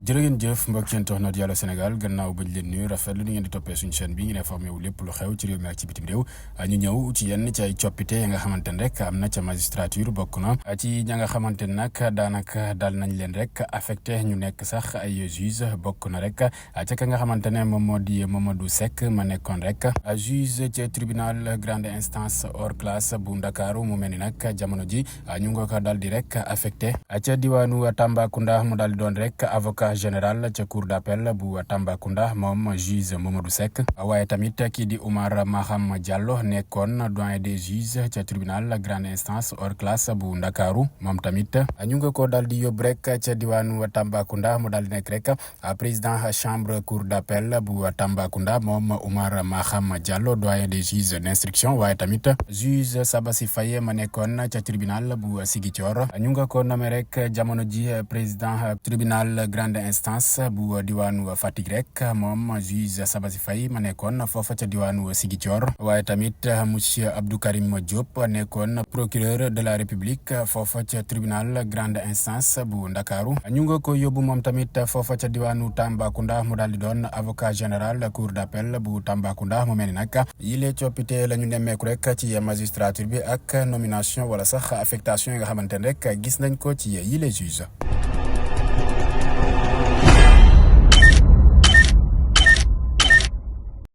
jërë ngeen jëf mbokk yéen toog na Allô Sénégal gannaaw bañ leen nuyu rafetlu ni ngeen di toppee suñu chaîne bi ngeen informé wu lépp lu xew ci réew mi ak ci bitim réew ñu ñëw ci yenn ci ay coppite yi nga xamante ne rek am na ca magistrature bokk na ci ña nga xamante ne nag daanaka daal nañ leen rek affecté ñu nekk sax ay juge bokk na rek ca ka nga xamante ne moom moo di Mamadou Seck ma nekkoon rek juge ci tribunal grande instance hors classe bu Ndakaaru mu mel ni nag jamono ji ñu ngi ko daal di rek affecté ca diwaanu Tambacounda mu daal di doon rek avocat général ca cour d'appel bu Tambacounda moom juge Mamadou Seck waaye tamit kii di Oumar Maham Diallo nekkoon doyen des juges ca tribunal grande instance hors classe bu Ndakaaru moom tamit ñu nga ko daal di yóbbu rek ca diwaanu Tambacounda mu daal di nekk rek président chambre cour d'appel bu Tambacounda moom Oumar Maham Diallo doyen des juges d'instruction waaye tamit juge Sabassi Faye ma nekkoon ca tribunal bu Ziguinchor ñu nga ko nommé rek jamono ji président tribunal grande instance bu diwaanu Fatick rek moom juge Sabassi Faye ma nekkoon foofa ca diwaanu Ziguinchor waaye tamit monsieur Abdou Karim Diop nekkoon procureur de la République foofa ca tribunal grande instance bu Ndakaaru ñu nga ko yóbbu moom tamit foofa ca diwaanu Tambacounda mu daal di doon avocat général cour d'appel bu Tambacounda mu mel ni nag yile coppite la ñu nemmeeku rek ci magistrature bi ak nomination wala sax affectation yi nga xamante ne rek gis nañ ko ci yile juge